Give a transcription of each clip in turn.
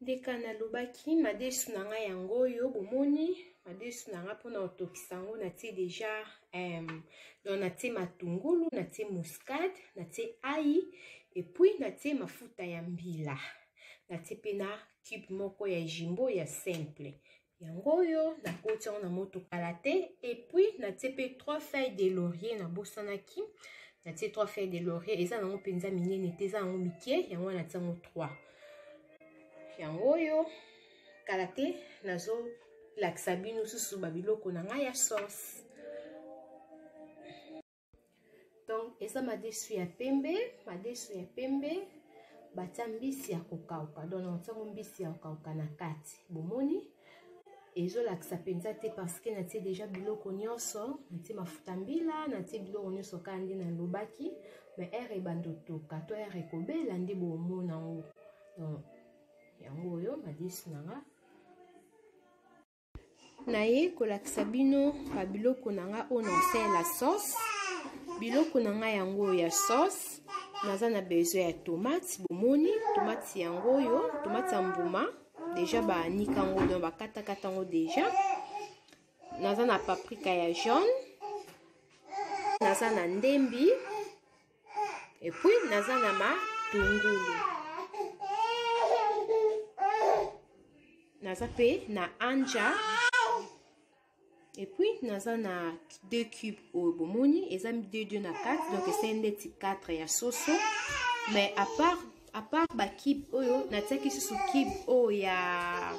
Ndeka nalobaki madesu na ngai yango oyo bomoni madesu na ngai mpona kotokisa yango natie deja donc natie matungulu, natie muscade, natie ail et puis natie mafuta ya mbila, natie mpe na cube moko ya jimbo ya simple. Yango oyo nakoti yango na moto kala te. Et puis natie mpe 3 feuilles de laurier, nabosanaki natie 3 feuilles de laurier, eza nango mpenza minene te, eza yango mike, yango wana natie yango 3. Yango oyo kala te nazolakisa bino susu babiloko na ngai ya sauce. Donc eza madesu ya pembe, madesu ya pembe batia mbisi ya kokauka, donc natiango mbisi ya kokauka na kati. Bomoni ezolakisa mpenza te parce que natie deja biloko nyonso, natie mafuta mbila, natie biloko nyonso kaka nde nalobaki, mais ere ebanda otoka to ere ekobela nde bomona yango. Donc yango oyo madesu na nga naye kolakisa bino babiloko na nga oyo naosalela sauce. Biloko na ngai yango oyo ya sauce, naza na besoin ya tomate. Bomoni tomate yango oyo, tomate ya mbuma deja baanika yango, donc bakatakata yango deja. Naza na paprika ya jaune, naza na ndembi, et puis naza na matungulu, naza mpe na anja, et puis naza na 2 cubes oyo bomoni eza 2 2 na 4, donc esali ndeti 4 ya soso. Mais à part ba cube oyo natiaki susu cube oyo ya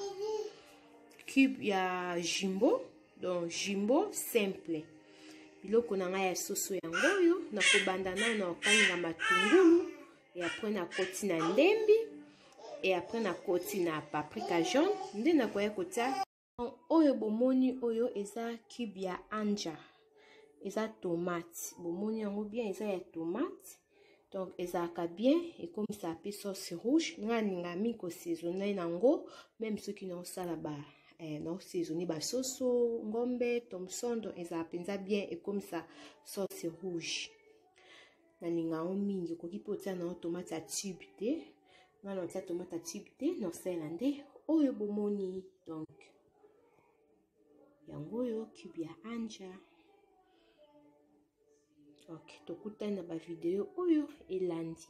cube ya jimbo, donc jimbo simple. Biloko na ngai ya soso yango oyo. Nakobanda nano na kokalinga matungulu, et après nakoti na ndembi, et après nakoti na paprika jaune, nde nakoya kotia oyo bomoni oyo eza cube ya anja, eza tomate. Bomoni yango bien, eza ya tomate, donc ezalaka bien, ekomisaka mpe sauce rouge. Ngai nalinga mingi kosaisonne nango, même soki naosala ba naosaisonne basoso, ngombe, thomson, donc ezala mpenza bien, ekomisa sauce rouge. Nalinga yango mingi. Okoki mpe otia nango tomate ya tube te, ngai na otia tomate ya tube te, naosalela nde oyo bomoni. Donc yango oyo cube ya anja. Ok, tokutani na bavideo oyo elandi.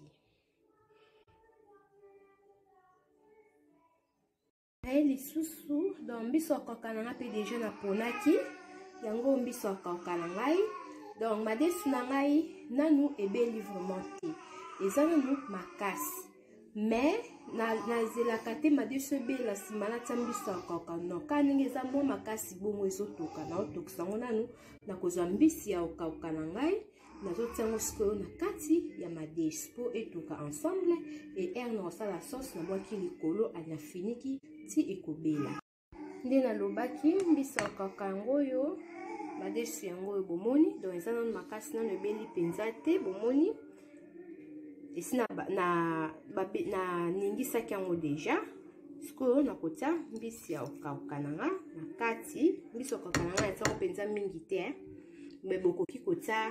Naye lisusu donc mbiso ya koka na nga mpe deja naponaki yango, mbiso ya koka na ngai. Donc madesu na ngai nanu ebeli vraiment te, eza nanu makasi, mais nazelaka te madesu ebela nsima natia mbiso ya koka. Non, kaka ndenge eza mwa makasi bongo ezotoka, naotokisa yango nanu. Nakozwa mbisi ya kokauka na ngai, nazotia yango sikoyo na kati ya madesu mpo etoka ensemble. E ere na kosala sauce, nabwaki likolo, nafiniki ti ekobela. Nde nalobaki mbisi ya kokauka yango oyo, madesu yango oyo bomoni. Donc eza nanu makasi, nanu ebeli mpenza te. Bomoni esi na ningisaki yango deja. Sikoyo nakotia mbisi ya kokauka na nga na kati. Mbisi ya kokauka na nga natiango mpenza mingi te, mais bokoki kotia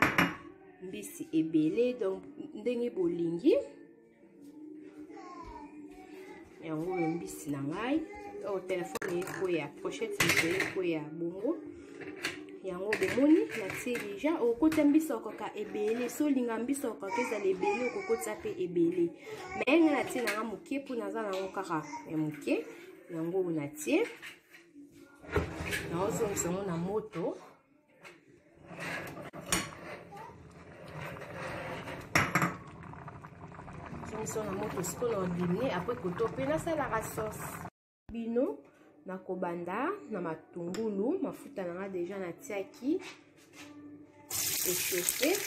mbisi ebele, donc ndenge bolingi. Yango oyo mbisi na ngai. Oyo telefone ekweya, pochette moto ekweya bongo. Yango bomoni natie deja. Okokota mbisi okoka ebele, so olinga mbisi okoka ezala ebele, okokotisa mpe ebele, mais ngai natie nanga moke mpo naza nango kaka ya moke. Yango oyo natie, naozongisa yango na moto. Zongisa na moto sikoyo, na odimine apres koto mpe nasalaka sauce. Bino nakobanda na matungulu. Mafuta na nga deja natiaki echauffe.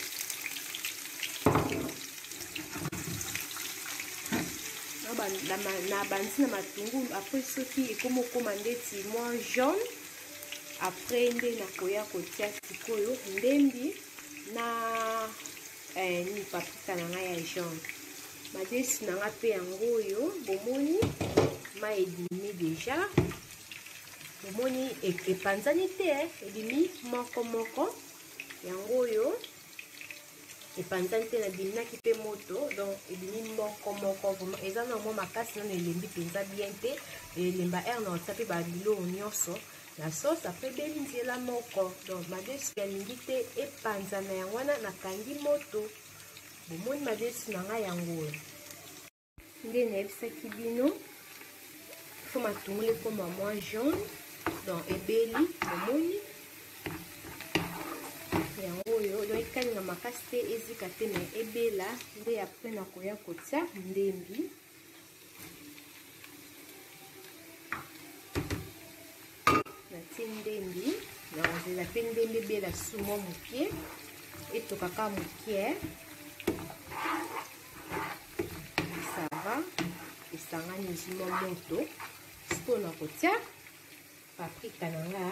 Na bandi na matungulu, apres soki ekomi okoma ndeti mwa jaune, apres nde nakoya kotia sikoyo ndembi na ni paprika na ngai ya jaune. Madesu na nga mpe yango oyo bomoni, mai ebimi deja, bomoni epanzani te, ebimi moko moko. Yango oyo. Epanzani te, nadiminaki mpe moto, donc ebimi moko moko. Vraiment eza na mwa makasi, nano elembi mpenza bien te. Elemba aire na otia mpe babiloko nyonso na sauce. Après ebeli nzela moko, donc madesu nalingi te epanzana, yango wana nakangi moto. Bomoni madesu na ngai yango oyo nde nayebisaki bino, fo matungulu ekoma mwa jaune, donc ebeli. Bomoni yango oyo, donc ekalinga makasi te, ezika te, me ebela nde. Apres nakoya kotia ndembi. Natie ndembi, nakozela mpe ndembi ebela su mwa mokie, etokaka mokie. Ça va, esangani, ezwi mwa moto. Sikoyo nakotia paprika na nga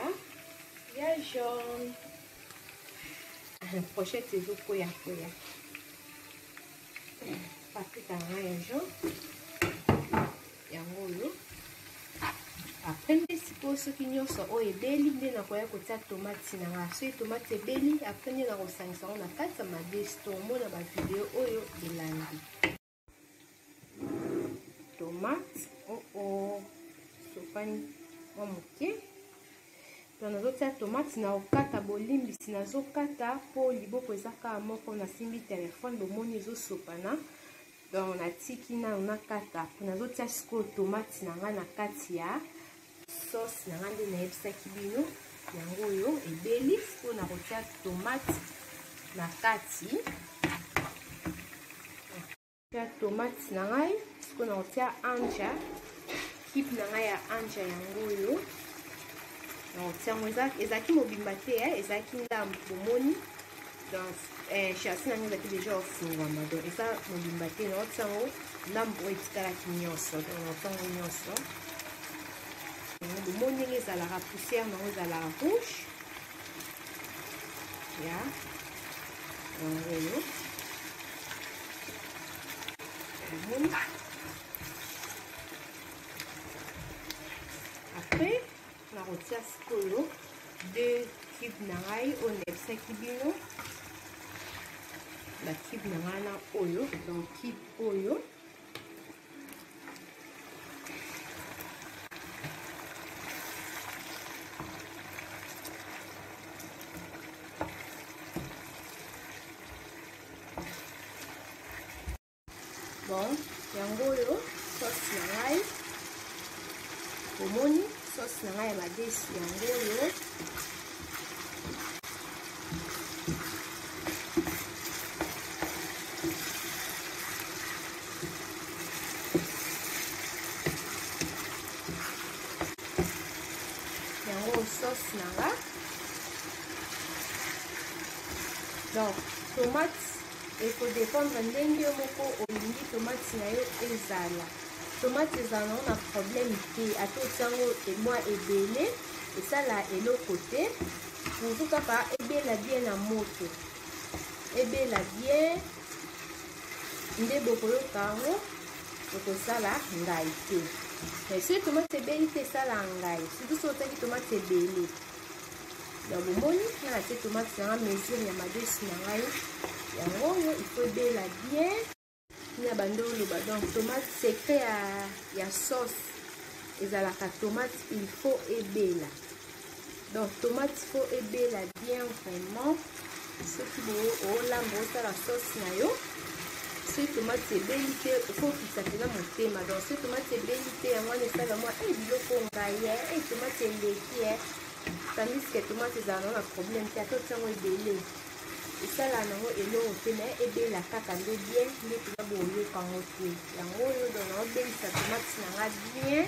ya jaune. Brochette ezokwea kwea. Paprika na nga ya jaune yango oyo. Après nde sikoyo, soki nyonso oyo ebeli, nde nakoya kotia tomati na nga. Soki tomati ebeli, après nde nakosangisa yango na kati ya madesu. Tomona bavideo oyo elandi. Tomate oo oh, sopani mwa moke. Donc nazotia tomate na kokata. Bolimbisi, nazokata mpo liboko eza kaka moko, nasimbi telefone, bomoni ezosopana. Donc natiki nano nakata mpo nazotia sikoyo tomate na ngai na kati ya sauce na ngai nde nayebisaki bino. Yango oyo ebeli, sikoyo nakotia tomate na kati. Tia tomate na ngai, sikoyo nakotia anja, kipe na ngai ya anja yango oyo. Nakotia yango, ezalaki mobimba te, ezalaki ndambo. Bomoni, donc châssis na ngai ezalaki deja ofungwama, donc eza mobimba te. Nakotia yango ndambo oyo etikalaki nyonso, donc nakotia yango nyonso. Bomoni ndenge ezalaka, poussière nango ezalaka rouge ya yango oyo. Bomoni, après nakotia sikoyo deux cube na ngai oyo nayebisaki bino, bacube na ngai na oyo. Donc cube oyo Bon, yango oyo sauce na ngai. Omoni sauce na ngai ya madesu yango oyo. Yango sauce na nga. Donc tomate ekodépendre ndenge yo moko olingi tomate na yo ezala. Tomate ezala nango na problème te, ata otiango mwa ebele, esala eloko te, pourvu kaka ebela bien na moto, ebela bien nde bokoyoka yango ekosala ngai te. Mais soki tomate ebeli te, esala ngai, surtout soki otiaki tomate ebele. Donc bomoni nga natie tomate nanga, mesure ya madesu na ngai yango oyo, il faut ebela bien na bando oloba. Donc tomate, secret ya sauce ezalaka tomate, il faut ebela. Donc tomate faut ebela bien vraiment. Soki olamba, osala sauce na yo, soki tomate ebeli te, okokisa mpena motema. Donc soki tomate ebeli te, yango wana esala mwa e biloko ngai e tomate eleki e, tandis que tomate ezala nango na problème te, ata otiango ebele, esala nango eloko te. Me ebela kaka nde bien, nde mpenza boyoka yango te. Yango oyo, donc naobelisa tomate na nga bien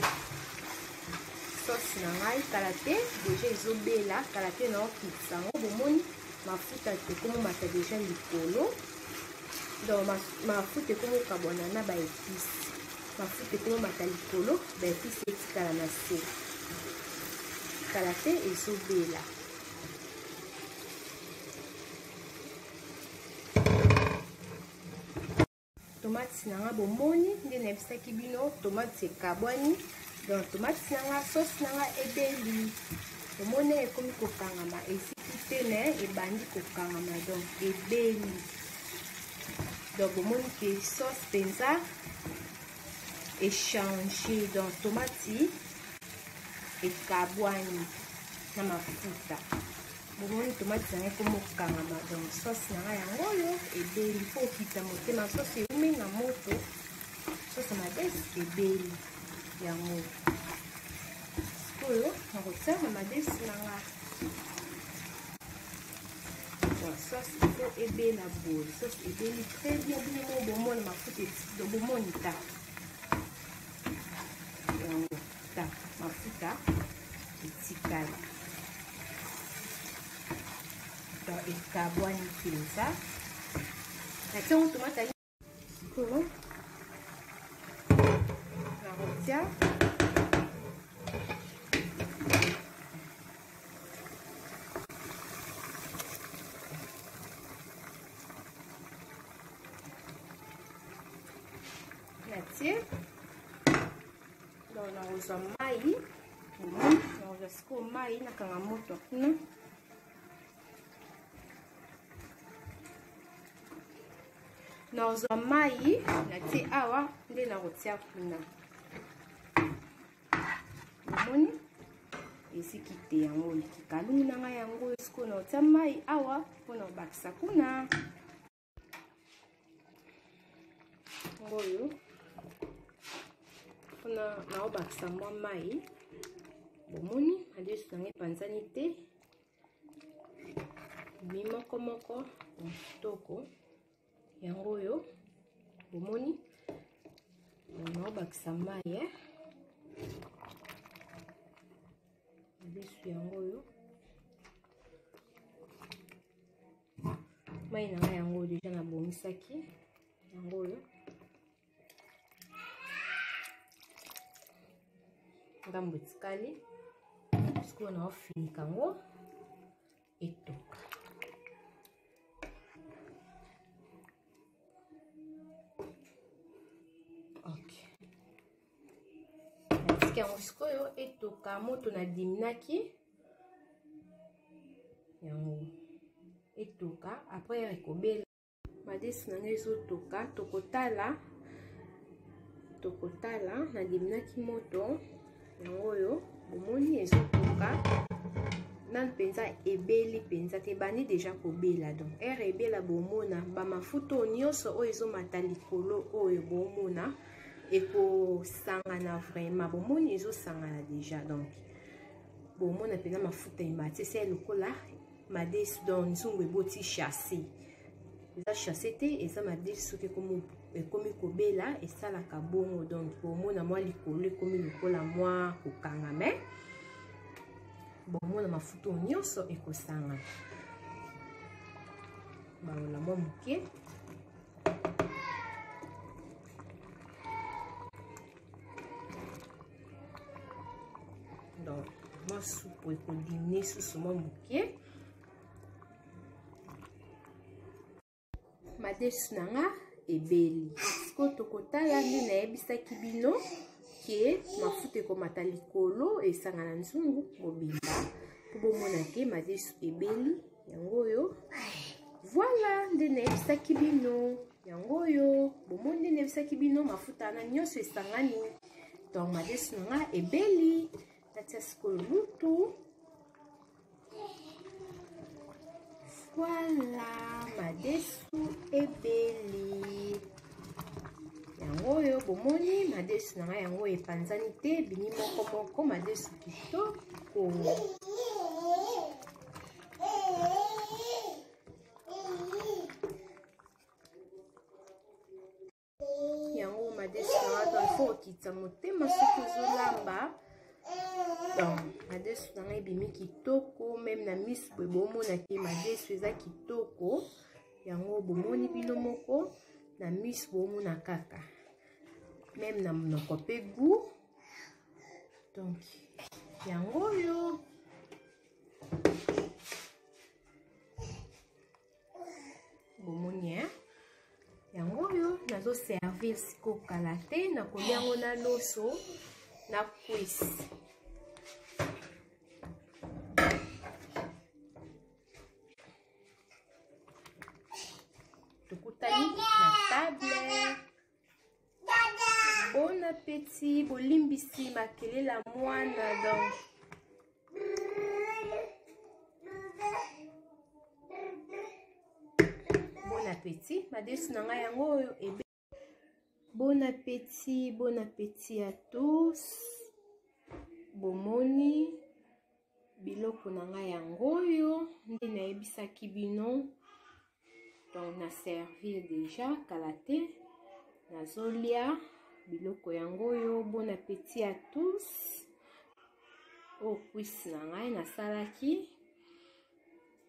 sauce na ngai. Kala te, deja ezobela, kala te naokitisa yango. Bomoni mafuta ekomomata deja likolo, donc mafuta ekomokabwana na baépice. Mafuta ekomomata likolo, baépice etikala na se. Kala te ezobela. Tomate na nga, bomoni nde nayebisaki bino, tomate ekabwani. Donc tomate na nga, sauce na nga ebeli. Omoni ekomi kokangama, esiki te, me ebandi kokangama, donc ebeli. Donc bomoni ke sauce mpenza echange, donc tomati ekabwani na mafuta. Bomoni tomati na ngai ekomi kokangama. Donc sauce na ngai yango oyo ebeli. Mpo okita motema, sauce eumi na moto, sauce ya madesu ebeli yango. Sikoyo nakotia na madesu na nga. Sauce ifo ebela boye, sauce ebeli très bien. Bino mo bomona mafuta, bomoni ta yango ta mafuta etikali, donc ekabwani mpenza. Natia yango tomate. Sikoyo nakotia natie, donc nakozwa mai, nakozwa sikoyo mai, nakanga moto kuna. Nazwa mai, natie awa, nde nakotia kuna. Omoni eziki te, yango kikalungu na ngai yango. Sikoyo nakotia mai awa mpona kobakisa kuna oyo, mpona naobakisa mwa mai. Bomoni madesu na ngai epanzani te, mi moko moko kitoko yango oyo. Bomoni, naobakisa mai madesu yango oyo. Mai na ngai yango deja nabongisaki yango oyo, ngambo etikali. Sikoyo naofinika yango etoka. Ok, natiki yango sikoyo etoka. Moto nadiminaki yango etoka, après ekobela. Madesu na ngai ezotoka, tokotala, tokotala. Nadiminaki moto yango oyo, bomoni ezotoka nanu mpenza, ebeli mpenza te, ebandi deja kobela. Donc ere ebela, bomona bamafuta oyo nyonso oyo ezomata likolo oyo, bomona ekosangana vraiment. Bomoni ezosangana deja, donc bomona mpenza mafuta emati, esali lokola madesu. Donc nzungu eboti chasse, eza chasse te, eza madesu. Soki ekomi kobela, esalaka bongo. Donc bomona mwa likolo ekomi lokola mwa kokangama, bomona mafuta oyo nyonso ekosangana. Balola mwa moke. Donc mwa supu ekodimine susu mwa moke. Madesu na nga ebeli. Sikoyo tokotala nde nayebisaki bino ke mafuta ekomata likolo, esangana nzungu mobimba, mpo bomona ke madesu ebeli yango oyo. Voilà nde nayebisaki bino yango oyo. Bomoni nde nayebisaki bino, mafuta wana nyonso esangani. Donc madesu na nga ebeli. Natia sikoyo lutu. Voilà, madesu ebeli yango oyo. Bomoni madesu na ngai yango epanzani te, ebimi moko moko, madesu kitoko. Yango madesu na ngai, donc faut okitisa motema soki ozolamba. Donc madesu na ngai ebimi kitoko, meme na misu boye bomona ke madesu eza kitoko. Yango bomoni bino moko na misu, bomona kaka meme na monoko mpe goût. Donc yango oyo bomoni yango oyo nazoservir sikoyo. Kala te nakolia yango na loso na kwisi. Tokutani na Table. Bon appétit, bolimbisi makelela mwana donc. Bon appétit, madesu na ngai yango oyo ebe. Bon appétit, bon appétit à tous. Bomoni biloko na ngai yango oyo nde nayebisaki bino. Donc na servir déjà kala te nazolia biloko yango oyo. Bon appétit à tous. Oyo cuisse na ngai nasalaki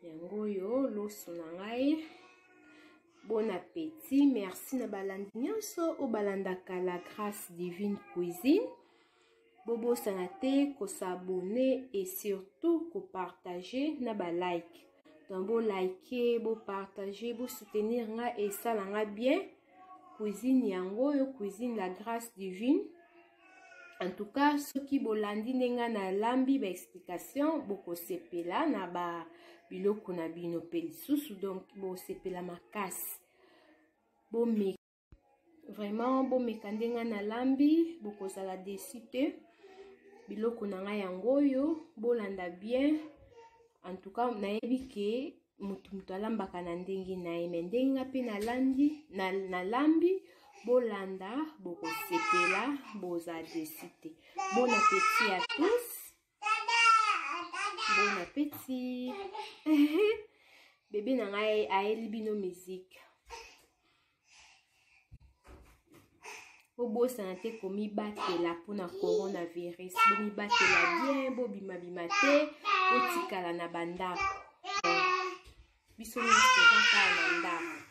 yango oyo, loso na ngai. Bon appétit. Merci na balandi nyonso oyo balandaka La Grâce Divine Cuisine. Bobosana te kosabone et surtout kopartage na balike. Donc bolike, bopartage, bosoutenir nga, esala nga bien. Cuisine yango oyo, cuisine La Grâce Divine. En tout cas, soki bolandi ndenge nalambi, ba explication, bokosepela na ba biloko na bino mpe lisusu. Donc bosepela makasi, bomeka vraiment, bomeka ndenge nalambi, bokozala déçu te. Biloko na ngai yango oyo, bolanda bien. En tout cas, nayebi ke motu moto alambaka na ndenge na ye, me ndenge nga mpe nalandi nalambi, bolanda, bokosepela, bozala déçu te. Bon appétit à tous, bon appétit. Bebe na ngai ayeli bino musique. Bobosana te komibatela mpona coronavirus. Bomibatela bien, bobimabima te, botikala na bandako. Biso nyonso toza kaka na ndako.